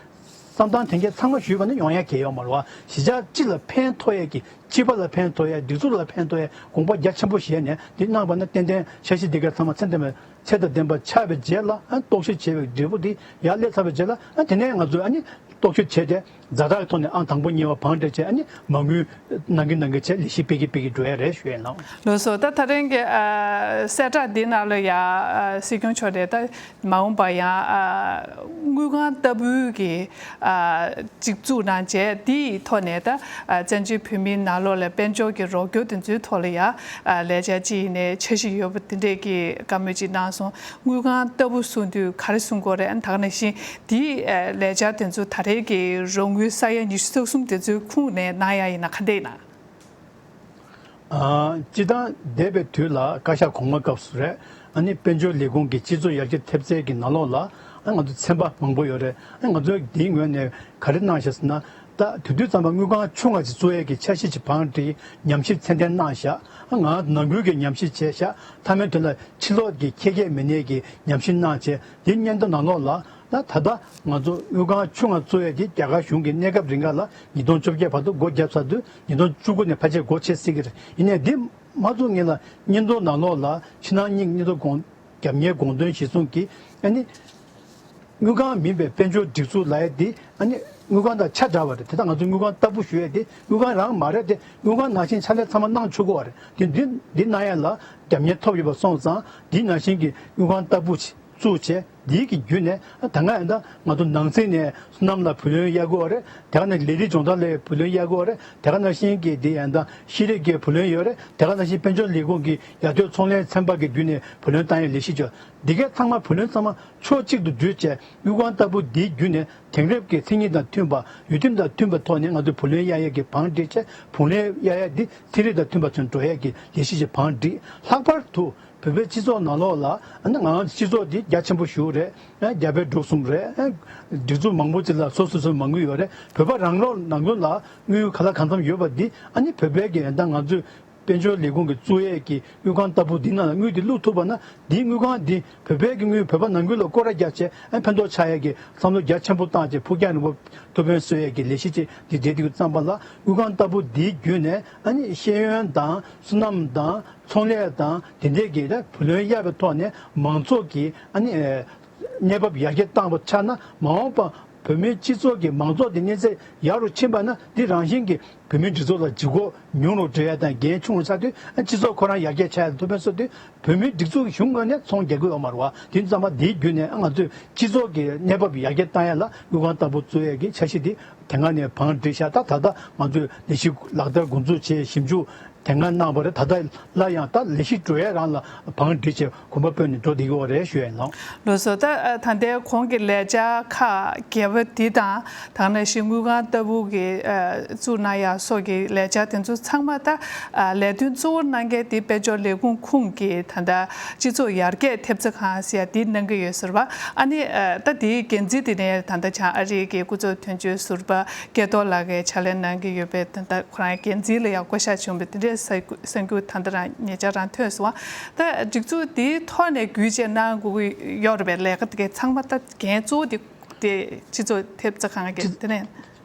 བསམ་སྟངས་དེ་འདྲས་ཚང་མ་ཞུས་པ་ནི་ཡོང་ཡ་གང་ཡང་ཡོད་མ་རེད་བ། གཞིས་ཆགས་སྤྱི་ལ་ཕན་ཐོགས་ཡས་ཀྱི། སྤྱི་པ་ལ་ཕན་ཐོགས་ཡས། སྒྲིག་འཛུགས་ལ་ཕན་ཐོགས་ཡས་དགོངས་པ་རྒྱ་ཆེན་པོ་བཞེས་ནས་འདི་གནང་བ་ན་ཏན་ཏན་འཆར་གཞི་འདི་ག་ཚང་མ་ཚད་ལྡན་པ་ཚད་དང་ལྡན་པ་ཆགས་པའི་རྗེས་ལ། ཨ་རྟོག་ཞིབ་བྱས་པའི་འབྲས་བུ་འདི་ཡར་སླེབས་ཚར་བའི་རྗེས་ལ། ཨ་དེ་ནས་ང་ཚོས་ཨ་ནི་རྟོག་ཞིབ་བྱས་ཏེ་ཛ་དྲག་གི་ཐོག་ནས་ཨང་དང་པོ་གཉིས་པ་བང་སྒྲིག་བྱས། ཨ་ནི་མ་དངུལ་ནང་གི་ནང་གི་བྱས་ལས་གཞི་སྤེལ་གྱི་སྤེལ་གྱི་འགྲོ་ཡ་རེད་ཞུ་ཡ་ཡིན་ལགས། ལགས་སོ། ད་ད་རིང་གི་ཨ་གསལ་བསྒྲགས་འདི་ནང་ལ་ཡ་ཨ་སྲིད་སྐྱོང་མཆོག་ནས་ད་མ་འོངས་པ་ཡང་ཨ་དངུལ་ཁང་ལྟ་བུའི་གི་ཨ་སྒྲིག་འཛུགས་གནང་བྱས། དེའི་ཐོག་ནས་ད་ཨ་བཙན་བྱོལ་བོད་མིའི་ནང་ལོགས་ལ་དཔལ་འབྱོར་གྱི་རོགས་སྐྱོར་དེ་ཚོའི་ཐོག་ལ་ཡ་ཨ་ལས་འཆར་ཅི་ཡིན་ནའི་འཆར་གཞི་ཡོད་པ་དེ་འདྲས་ཀྱི་བཀའ་མོལ་ཅིག་གནང་སོང་། དངུལ་ཁང་ལྟ་བུ་གསུང་དུས་ག་རེ་གསུང་དགོས་རེད། ད་ག་ནང་བཞིན་དེའི་ཨ་ལས་འཆར་དེ་ཚོ་ད་རེས་ཀྱི་རོགས་དངུལ་ས་ཡ་ཉི་ཤུ་རྩ་གསུམ་དེ་ཚོའི་ཁོངས་ནས་གནང་ཡ་ཡིན་ན་ག་འདྲས་ཡིན་ན། ཨ་སྤྱིར་བཏང་འདས་པའི་དུས་ལ་བཀའ་ཤག་གོང་མ་སྐབས་སུ་རེད། ཨ་ནི་དཔལ་འབྱོར་ལས་ཁུངས་ཀྱི་སྤྱི་ཚོགས་ཡར་རྒྱས་ཐེབས་རྩའི་གི་ནང་ལོགས་ལ་ཨ་ང་ཚོ་ཚན་པ་མང་པོ་ཡོད་རེད། ཨ་ང་ཚོས་འདིའི་ངོས་ནས་ག་རེ་གནང་ཤག་ཟེར་ན། ད་དེ་དུས་ཙམ་པ་དངུལ་ཁང་ཆུང་ང་ཅིག་བཙུགས་ཡས་ཀྱི་འཆར་གཞི་ཅིག་བང་སྒྲིག་ཉམས་ཞིབ་ཚད་ལྡན་གནང་ཤག་ཨ་ང་ནང་ཁུལ་གྱི་ཉམས་ཞིབ་བྱས་ཤག་མཐའ་མའི་དོན་ལ་ཕྱི་ལོགས་ཀྱི་ཁེ་གྱེད་མི་སྣའི་གི་ཉམས་ཞིབ་གནང་བྱས། འདི་སྙན་ཐོ་ནང་ལོགས་ལ། ད་ད་ལྟ་ང་ཚོ་དངུལ་ཁང་ཆུང་ང་བཙུགས་ཡས་དེ་རྒྱ་གར་གཞུང་གིས་གནས་སྐབས་རིང་ག་ལ་ཉིས་སྟོང་བཅོ་བརྒྱད་བར་དུ་སྒོ་བརྒྱབ་ཚར་དུས། ཉིས་སྟོང་བཅུ་དགུ་ནས་ཕལ་ཆེར་སྒོ་ཕྱེ་སྲིད་ཀྱི་རེད། ཡིན་ནའི་འདི་མ་བཙུགས་སྔོན་ལ་སྙན་ཐོ་ནང་ལོགས་ལ་ཕྱི་ནང་གཉིས་སྙན་ཐོ་དགོངས། རྒྱབ་གཉེར་དགོངས་དོན་གཞིར་བཟུང་གིས་ཨ་ནི་དངུལ་ཁང་མིན་པའི་དཔལ་འབྱོར་སྒྲིག་འཛུགས་ལབ་ཡས་དེ་ཨ་ནི་དངུལ་ཁང་དང་ཆ་འདྲ་བ་རེད། དེ་དག་ང་ཚོ་དངུལ་ཁང་ལྟ་བུ་ཞུ་ཡས་དེ་དངུལ་ཁང་རང་མ་རེད། དེ་དངུལ་ཁང་ནང་བཞིན་ཕྱག་ལས་ཚང་མ་གནང་ཆོག་གི་ཡོད་རེད། དེ་འདི་འདི་གནང་ཡས་ལ་རྒྱབ་གཉེར་ཐོབ་ཡོད་པ་སོང་ཙང་། འདི་ནང་བཞིན་གྱི་དངུལ་ཁང་ལྟ་བུ་བཙུགས་བྱས། འདི་གི་བརྒྱུད་ནས་ད་སྔ་ཡང་ད་ང་ཚོ་ནང་སྲིད་ནས་སོ་ནམ་ལ་བུ་ལོན་གཡར་དགོས་པ་རེད། དེ་ག་ནང་ལས་རིགས་སྦྱོང་བརྡར་ལ་བུ་ལོན་གཡར་དགོས་པ་རེད། དེ་ག་ནང་བཞིན་གྱི་འདི་ཡང་ད་ཤེས་རིག་གི་བུ་ལོན་ཡོད་རེད། དེ་ག་ནང་བཞིན་དཔལ་འབྱོར་ལས་ཁུངས་ཀྱི་ཡར་ཐོན་ཚོང་ལས་ཚན་པ་གི་བརྒྱུད་ནས་བུ་ལོན་བཏང་ཡས་ལས་གཞི་བྱོས། འདི་གའི་ཚང་མ་བུ་ལོན་ཚང་མ་ཕྱོགས་གཅིག་ཏུ་བསྡུས་བྱས། དངུལ་ཁང་ལྟ་བུ་འདིའི་བརྒྱུད་ནས་དེང་རབས་ཀྱི་མཚན་ཉིད་དང་མཐུན་པ། ཡུལ་དུས་དང་མཐུན་པའི་ཐོག་ནས་ང་ཚོས་བུ་ལོན་གཡར་ཡས་ཀྱི་བང་སྒྲིག་བྱས། བུ་ལོན་གཡར་ཡས་འདི་ཚན་རིག་དང་མཐུན་པ་ཚོ་འགྲོ་ཡས་ཀྱི་ལས་གཞི་ཞིག་བང་སྒྲིག་ལྷག་པར་དུ་བོད་པའི་སྤྱི་ཚོགས་ནང་ལོགས་ལ་ཨ་ནི་ང་རང་ཚོ་སྤྱི་ཚོགས་འདི་རྒྱ་ཆེན་པོ་ཞེ་པོ་རེད། ཨ་རྒྱ་བལ་འབྲུག་གསུམ་རེད། ཨ་སྒྲིག་འཛུགས་མང་པོ་ཅིག་ལ་སོ་སོ་སོའི་མ་དངུལ་ཡོད་རེད། བོད་པ་རང་ལོགས་ནང་ཁུལ་ལ་དངུལ་ག་ལ་གང་འཚམ་ཡོད་པ་འདི་ཨ་ནི་བོད་པའི་གི་ཡང་ད་ང་ཚོས་དཔལ་འབྱོར་ལས་ཁུངས་ཀྱིས་བཙུགས་ཡས་ཀྱི་དངུལ་ཁང་ལྟ་བུ་འདི་ནང་ལ་དངུལ་འདི་བླུག་ཐུབ་པ་ན། འདིའི་དངུལ་ཁང་འདི་བོད་པའི་གི་དངུལ་བོད་པ་ནང་ཁུལ་ལ་སྐོར་ར་རྒྱག་བྱས། ཨ་ཕན་ཐོགས་ཆགས་ཡས་ཀྱི་བསམ་བློ་རྒྱ་ཆེན་པོ་བཏང་བྱས། ཕུགས་རྒྱང་རིང་པོ་ཐུགས་ཕན་གསོས་ཡས་ཀྱི་ལས་གཞི་ཅིག་འདི་བསྒྲལ་དུས་ཙམ་པ་ལ། དངུལ་ཁང་ལྟ་བུ་འདིའི་བརྒྱུད་ནས་ཨ་ནི་ཤེས་ཡོན་དང་སོ་ནམ་དང་ཚོང་ལས་དང་དེ་འདྲས་ཀྱི་ད་བུ་ལོན་གཡར་བའི་ཐོག་ནས་མང་ཚོགས་ཀྱི་ཨ་ནི་ཨེ་གནས་བབ་ཡར་རྒྱས་བཏང་བ་ཆགས་ན། མ་འོངས་པ་བོད་མིའི་སྤྱི་ཚོགས་ཀྱི་མང་ཚོགས་དེ་གནས་ཚད་ཡག་རུ་ཕྱིན་པ་ན། འདི་རང་བཞིན་གྱིས་བོད་མིའི་སྒྲིག་འཛུགས་ལ་ལྗིད་ཁོག་ཉུང་རུ་འགྲོ་ཡ་དང་འགན་ཆུང་རུ་ཆགས་དུས། ཨ་སྤྱི་ཚོགས་ཁོ་རང་ཡར་རྒྱས་ཆགས་ཡ་ཐུགས་ཕན་གསོས་དུས། བོད་མིའི་སྒྲིག་འཛུགས་གཞུང་ངོས་ནས་ཚོང་རྒྱག་གི་ཡོད་མ་རེད་བ། དེ་ཙམ་པ་འདིའི་བརྒྱུད་ནས་ཨ་ང་ཚོས་སྤྱི་ཚོགས་ཀྱི་གནས་བབ་ཡར་རྒྱས་བཏང་ཡ་ལ་དངུལ་ཁང་ལྟ་བུ་བཙུགས་ཡ་གི་འཆར་གཞི་འདི་དེ་སྔ་ནས་བང་སྒྲིག་ཤག་ད་ད་ལྟ་ང་ཚོས་ལས་གཞི་ལག་བསྟར་འགོ་འཛུགས་བྱས། ཞིབ་འཇུག་དེ་སྔ་གནང་བ་རེད། ད་ལྟ་ལ་ཡང་ད་ལས་གཞི་འགྲོ་ཡ་རང་ལ་བང་སྒྲིག་བྱས། གོམ་པ་སྤོས་ནས་འགྲོ་བསྡད་ཀྱི་ཡོད་རེད་ཞུ་ཡ་ཡིན་ལགས། ལགས་སོ། ད་ད་ལྟའི་གོང་གི་ལས་འཆར་ཁག་བརྒྱད་པ་འདི་དང་། ད་ནང་བཞིན་དངུལ་ཁང་ལྟ་བུ་གི་བཙུགས་གནང་ཡག་སོགས་ཀྱི་ལས་འཆར་དེ་ཚོ་ཚང་མ་ད་ལས་དོན་གཙོ་བོ་གནང་མཁན་དེ་དཔལ་འབྱོར་ལས་ཁུངས་ཁོངས་ཀྱི་ད་ལྟ་སྤྱི་ཚོགས་ཡར་རྒྱས་ཐེབས་རྩ་ཁང་ཟེར་ཡ་དེ་གནང་གི་ཡོད་ཟེར་བ། ཨ་ནི་ད་དེའི་འགན་འཛིན་དེ་ནས་ད་ལྟ་བྱང་ཨ་རིའི་གི་སྐུ་ཚབ་དོན་གཅོད་ཟུར་པ་སྐལ་རྡོར་ལགས་ཀྱིས་ཕྱག་ལས་གནང་གི་ཡོད་པས། ད་ལྟ་ཁོ་རང་འགན་འཛིན་ལ་ཡང་བསྐོ་བཞག་བྱུང་བའི་དེ་འདྲའི་གསར་འགྱུར་ད་ལྟ་རང་ཉེ་ཆར་རང་ཐོན་སོང་བ། ད་སྒྲིག་འཛུགས་འདིའི་ཐོག་ནས་བརྒྱུད་བྱས་གནང་དགོས་ཀྱི་ཡོད་རེད་པས། ལས་ཀ་དེ་གའི་ཚང་མ་ད་འགན་གཙོ་བོ་དེ་དེ་སྤྱི་ཚོགས་ཐེབས་རྩ་ཁང་གི་དེ་ནས་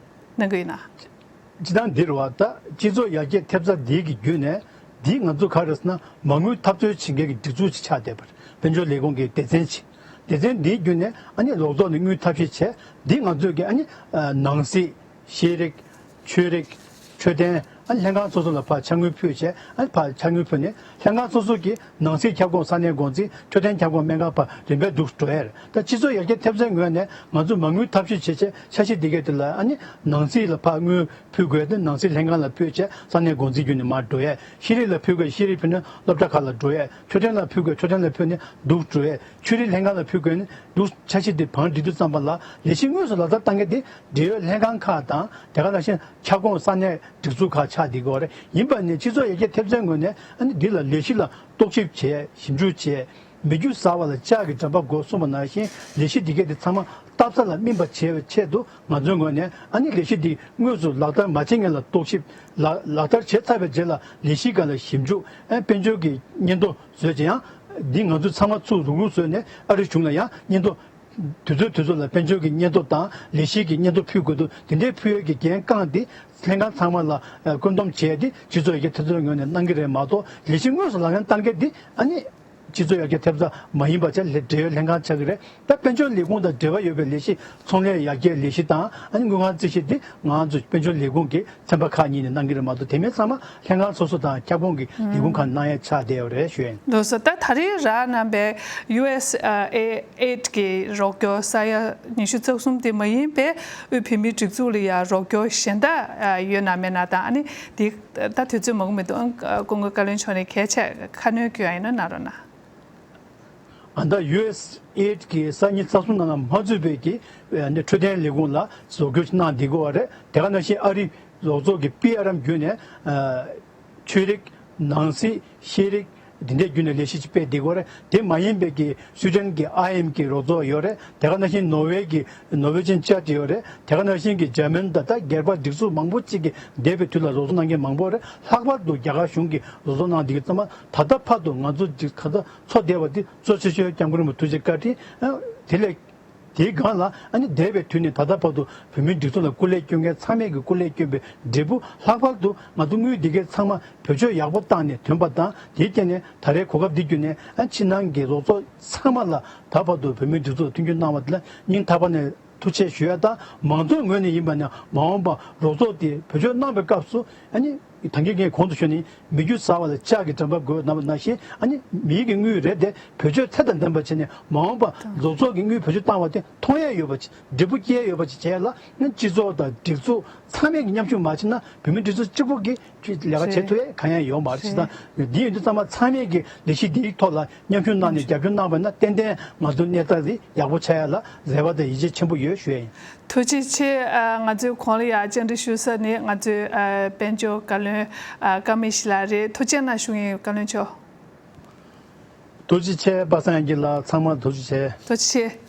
གནང་གི་ཡིན་ན། སྤྱི་བཏང་འདི་རེད་བ། ད་སྤྱི་ཚོགས་ཡར་རྒྱས་ཐེབས་རྩ་འདི་གི་བརྒྱུད་ནས་འདི་ང་ཚོ་ག་རེ་ཟེར་ན་མ་དངུལ་འཐབ་རྩོད་བྱེད་མཁན་གྱི་སྒྲིག་འཛུགས་ཅིག་ཆགས་བསྡད་པ་རེད། དཔལ་འབྱོར་ལས་ཁུངས་ཀྱི་སྡེ་ཚན་ཅིག་སྡེ་ཚན་འདིའི་བརྒྱུད་ནས་ཨ་ནི་རོགས་ཚོགས་ནས་དངུལ་ཐབས་ཤེས་བྱས། འདི་ང་ཚོས་ཀྱི་ཨ་ནི་ནང་སྲིད། ཤེས་རིག། ཆོས་རིག། འཕྲོད་བསྟེན། ཨ་ནི་ལྷན་ཁང་སོ་སོ་ལ་ཕར་ཕྱག་དངུལ་ཕུལ་བྱས། ཨ་ནི་ཕར་ཕྱག་དངུལ་ཕུལ་ནས་ལྷན་ཁང་སོ་སོ་གི་ནང་སྲིད་ཁྱབ་ཁོངས་ས་གནས་འགོ་འཛིན། འཕྲོད་བསྟེན་ཁྱབ་ཁོངས་སྨན་ཁང་བར་རིམ་པས་འདུག་འགྲོ་ཡས་རེད། ད་སྤྱི་ཚོགས་ཡར་རྒྱས་ཐེབས་རྩའི་ངོས་ནས་ང་ཚོས་མ་དངུལ་ཐབས་ཤེས་བྱས་བྱས་འཆར་གཞི་འདི་གའི་དེ་ལ་ཨ་ནི་ནང་སྲིད་ལ་ཕར་དངུལ་ཕུལ་དགོས་ཏེ། ནང་སྲིད་ལྷན་ཁང་ལ་ཕུལ་བྱས་ས་གནས་འགོ་འཛིན་བརྒྱུད་ནས་མར་འགྲོ་ཡས། ཤེས་རིག་ལ་ཕུལ་དགོས། ཤེས་རིག་ཕུལ་ན་སློབ་གྲྭ་ཁག་ལ་འགྲོ་ཡས། འཕྲོད་བསྟེན་ལ་ཕུལ་དགོས། འཕྲོད་བསྟེན་ལ་ཕུལ་ནས་འདུག་འགྲོ་ཡས། ཆོས་རིག་ལྷན་ཁང་ལ་ཕུལ་དགོས་ནས་འདུག་འཆར་གཞི་དེ་བང་སྒྲིག་དུས་ཙམ་པ་ལ་ལས་གཞི་དངོས་སུ་ལག་བསྟར་བཏང་མཁན་དེ་འབྲེལ་ཡོད་ལྷན་ཁང་ཁག་དང་། དེ་ག་ནང་བཞིན་ཁྱབ་ཁོངས་ས་གནས་སྒྲིག་འཛུགས་ཁག་ཆགས་བསྡད་ཀྱི་ཡོད་རེད། ཡིན་པ་ནི་སྤྱི་ཚོགས་ཡར་རྒྱས་ཐེབས་རྩའི་ངོས་ནས་ཨ་ནི་འདི་ལ་ལས་གཞི་ལ་རྟོག་ཞིབ་བྱས། ཞིབ་འཇུག་བྱས། མི་རྒྱུ་ཟ་བ་ལ་ལྕགས་ཀྱི་འགྲམ་པ་དགོས་གསུངས་པ་ནང་བཞིན། ལས་གཞི་འདི་གའི་དེ་ཚང་མ་སྟབས་གསལ་ལ་སྨིན་པ་བྱེད་པའི་ཆེད་དུ་ང་ཚོའི་ངོས་ནས་ཨ་ནི་ལས་གཞི་འདི་དངོས་སུ་ལག་བསྟར་མ་བྱེད་མཁན་ལ་རྟོག་ཞིབ། ལག་ལག་བསྟར་བྱས་ཚར་བའི་རྗེས་ལ་ལས་གཞི་སྒང་ལ་ཞིབ་འཇུག་ཨ་དཔལ་འབྱོར་གྱི་སྙན་ཐོ་བཟོས་ཀྱི་ཡང་། འདི་ང་ཚོ་ཚང་མ་ཚུར་རུག་རུག་བཟོས་ནས་ཨ་རི་གཞུང་ལ་ཡང་སྙན་ཐོ། དུས་ཚོད་དུས་ཚོད་ལ་དཔལ་འབྱོར་གྱི་སྙན་ཐོ་དང་ལས་གཞི་གི་སྙན་ཐོ་ཕུལ་དགོས་འདུག་དེ་འདྲའི་ཕུལ་ཡས་ཀྱི་འགན་བསྐངས་ཏེ་ལྷན་ཁང་ཚང་མ་ལ་ཨ་བཀོད་འདོམས་བྱས་ཏེ་སྤྱི་ཚོགས་ཡར་རྒྱས་ཐེབས་རྩའི་ངོས་ནས་གནང་གི་རེད་མ་གཏོགས། ལས་གཞི་དངོས་སུ་ལག་ལེན་བསྟར་མཁན་འདི་ཨ་ནི་སྤྱི་ཚོགས་ཡར་རྒྱས་ཐེབས་རྩ་མ་ཡིན་པ་བྱས་ལས་འབྲེལ་ཡོད་ལྷན་ཁང་ཆགས་ཀྱི་རེད། ད་དཔལ་འབྱོར་ལས་ཁུངས་དང་འབྲེལ་བ་ཡོད་པའི་ལས་གཞི། ཚོང་ལས་ཡར་རྒྱས་ལས་གཞི་དང་ཨ་ནི་དངུལ་ཁང་རྩིས་གཞི་འདི་ང་ཚོ་དཔལ་འབྱོར་ལས་ཁུངས་ཀྱི་ཚན་པ་ཁག་གཉིས་ནས་གནང་གི་རེད་མ་གཏོགས། དེ་མིན་ཚང་མ་ལྷན་ཁང་སོ་སོ་དང་ཁྱབ་ཁོངས་ཀྱི་ལས་ཁུངས་ཁག་གནང་ཡ་ཆགས་བསྡད་ཡོད་རེད་ཞུ་ཡ་ཡིན། ལགས་སོ། ད་ད་རེས་རག་གནང་པའི་ཡུ་ཨེས་ཨེ་ཌི་གི་རོགས་སྐྱོར་ས་ཡ་ཉི་ཤུ་རྩ་གསུམ་དེ་མ་ཡིན་པའི་དབུས་བོད་མིའི་སྒྲིག་འཛུགས་ལ་ཡ་རོགས་སྐྱོར་གཞན་དག་ཡོད་ན་མེད་ན་དང་། ཨ་ནི་དེ་ད་དུས་ཚོད་མང་པོ་མི་འདུག་ཨང་། སྐུ་ངོ་བཀའ་བློན་མཆོག་ནས་གལ་ཆེ་ཁ་སྣོན་སྐྱོན་ཡ་ཡིན་ན་གནང་རོགས་གནང་། ཨ་ད་ཡུ་ཨེས་ཨེ་ཌི་གི་ས་ཉིན་རྩ་གསུམ་ནང་ལ་མ་ཚུད་པའི་གི་ཨ་ནི་འཕྲོད་བསྟེན་ལས་ཁུངས་ལ་རོགས་སྐྱོར་གནང་བསྡད་ཀྱི་ཡོད་རེད། དེ་ག་ནང་བཞིན་ཨ་རི་རོགས་ཚོགས་ཀྱི་པི་ཨར་ཨེམ་བརྒྱུད་ནས་ཨ་ཆོས་རིག་ནང་སྲིད། ཤེས་རིག་འདི་འདྲའི་བརྒྱུད་ནས་ལས་གཞི་ཅིག་སྤེལ་བསྡད་ཀྱི་ཡོད་རེད། དེ་མ་ཡིན་པའི་གི་སུའི་ཌེན་གྱི་ཨའི་ཨེམ་གྱི་རོགས་ཚོགས་ཡོད་རེད། དེ་ག་ནང་བཞིན་ནོར་ཝེ་གི་ནོར་ཝེ་ཅན་ཅར་ཊི་ཡོད་རེད། དེ་ག་ནང་བཞིན་གྱི་འཇར་མན་དང་ད་སྒེར་པ་སྒྲིག་འཛུགས་མང་པོ་ཅིག་གིས་འདས་པའི་དུས་ལ་རོགས་ཚོགས་གནང་མཁན་མང་པོ་རེད། ལྷག་པར་དུ་རྒྱ་གར་གཞུང་གིས་རོགས་ཚོགས་གནང་བསྡད་ཀྱི་ཙམ་པ། ད་ལྟ་བར་དུ་ང་ཚོ་གཅིག་ག་ད་འཚོ་བསྡད་པ་འདི་གཙོ་ཆེ་ཤོས་སྐྱབས་མགོན་རིན་པོ་ཐུགས་རྗེ་བཀའ་དྲིན། ཨ་དེ་ལས་དེའི་སྒང་ལ་ཨ་ནི་འདས་པའི་དུས་ནས་ད་ལྟ་བར་དུ་བོད་མིའི་སྒྲིག་འཛུགས་ལ་སྐུ་ལས་བསྐྱོན་མཁན་ཚང་མས་ཀྱི་སྐུ་ལས་བསྐྱོན་པའི་འབྲས་བུ། ལྷག་པར་དུ་ང་ཚོ་དངུལ་འདི་གའི་ཚང་མ་བེད་སྤྱོད་ཡག་པོ་བཏང་ནས་ཐོན་པ་དང་། དེའི་རྐྱེན་ནས་ད་རེས་གོ་སྐབས་འདི་བརྒྱུད་ནས་ཨ་ཕྱི་ནང་གི་རོགས་ཚོགས་ཚང་མ་ལ་ད་བར་དུ་བོད་མིའི་སྒྲིག་འཛུགས་ལ་མཐུན་འགྱུར་གནང་བ་དེ་ལ་སྙིང་ཐག་པ་ནས་ཐུགས་རྗེ་ཆེ་ཞུ་ཡ་དང་། མང་ཚོགས་ངོས་ནས་ཡིན་པ་ན་མ་འོངས་པ་རོགས་ཚོགས་དེ་བེད་སྤྱོད་གནང་བའི་སྐབས་སུ་ཨ་ནི་ད་གིན་ངས་གོང་དུ་ཞུས་ནི་མི་རྒྱུ་ཟ་བ་ལ་ལྕགས་ཀྱི་འགྲམ་པ་དགོས་ནམ་ནང་བཞིན། ཨ་ནི་མིའི་གི་དངུལ་རེད་དེ་བེད་སྤྱོད་ཚད་དང་ལྡན་པ་བྱས་ནས་མ་འོངས་པ་རོགས་ཚོགས་ཀྱི་དངུལ་བེད་སྤྱོད་བཏང་བ་དེ་མཐོང་ཡ་ཡོད་པ་ཅིག་འབྲས་བུ་སྐྱེ་ཡ་ཡོད་པ་ཅིག་བྱས་ལ། ཨ་ནི་སྤྱི་ཚོགས་དང་སྒྲིག་འཛུགས་ཚང་མས་ཀྱི་མཉམ་ཞུགས་མ་བྱས་ན་བོད་མིའི་སྒྲིག་འཛུགས་གཅིག་པོ་གིས་ལས་ཀ་བྱེད་ཐུབ་ཡ་གང་ཡང་ཡོད་མ་རེད། བྱས་ཙང་འདི་ཡིན་དུས་ཚང་མ་ཚང་མས་ཀྱི་ལས་གཞི་འདིའི་ཐོག་ལ་མཉམ་ཞུགས་གནང་ནས་རྒྱབ་སྐྱོར་གནང་བ་ན་ཏན་ཏན་ང་ཚོ་གནས་སྟངས་འདི་ཡག་པོ་ཆགས་ཡ་ལ་རེ་བ་དང་ཡིད་ཆེས་ཆེན་པོ་ཡོད་ཞུ་ཡ་ཡིན། ཐུགས་རྗེ་ཆེ། ཨ་ང་ཚོའི་གོང་ལ་ཡ་བཅར་འདྲི་ཞུ་ས་ནི་ང་ཚོའི་ཨ་དཔལ་འབྱོར་བཀའ་བློན་ཨ་ཀརྨ་ཡེ་ཤེས་ལགས་རེད། ཐུགས་རྗེ་གནང་ཞུ་ཡིན་བཀའ་བློན་མཆོག་ཐུགས་རྗེ་ཆེ། པ་སངས་སྐྱིད་ལགས། ཚང་མ་ཐུགས་རྗེ་ཆེ། ཐུགས་རྗེ་ཆེ།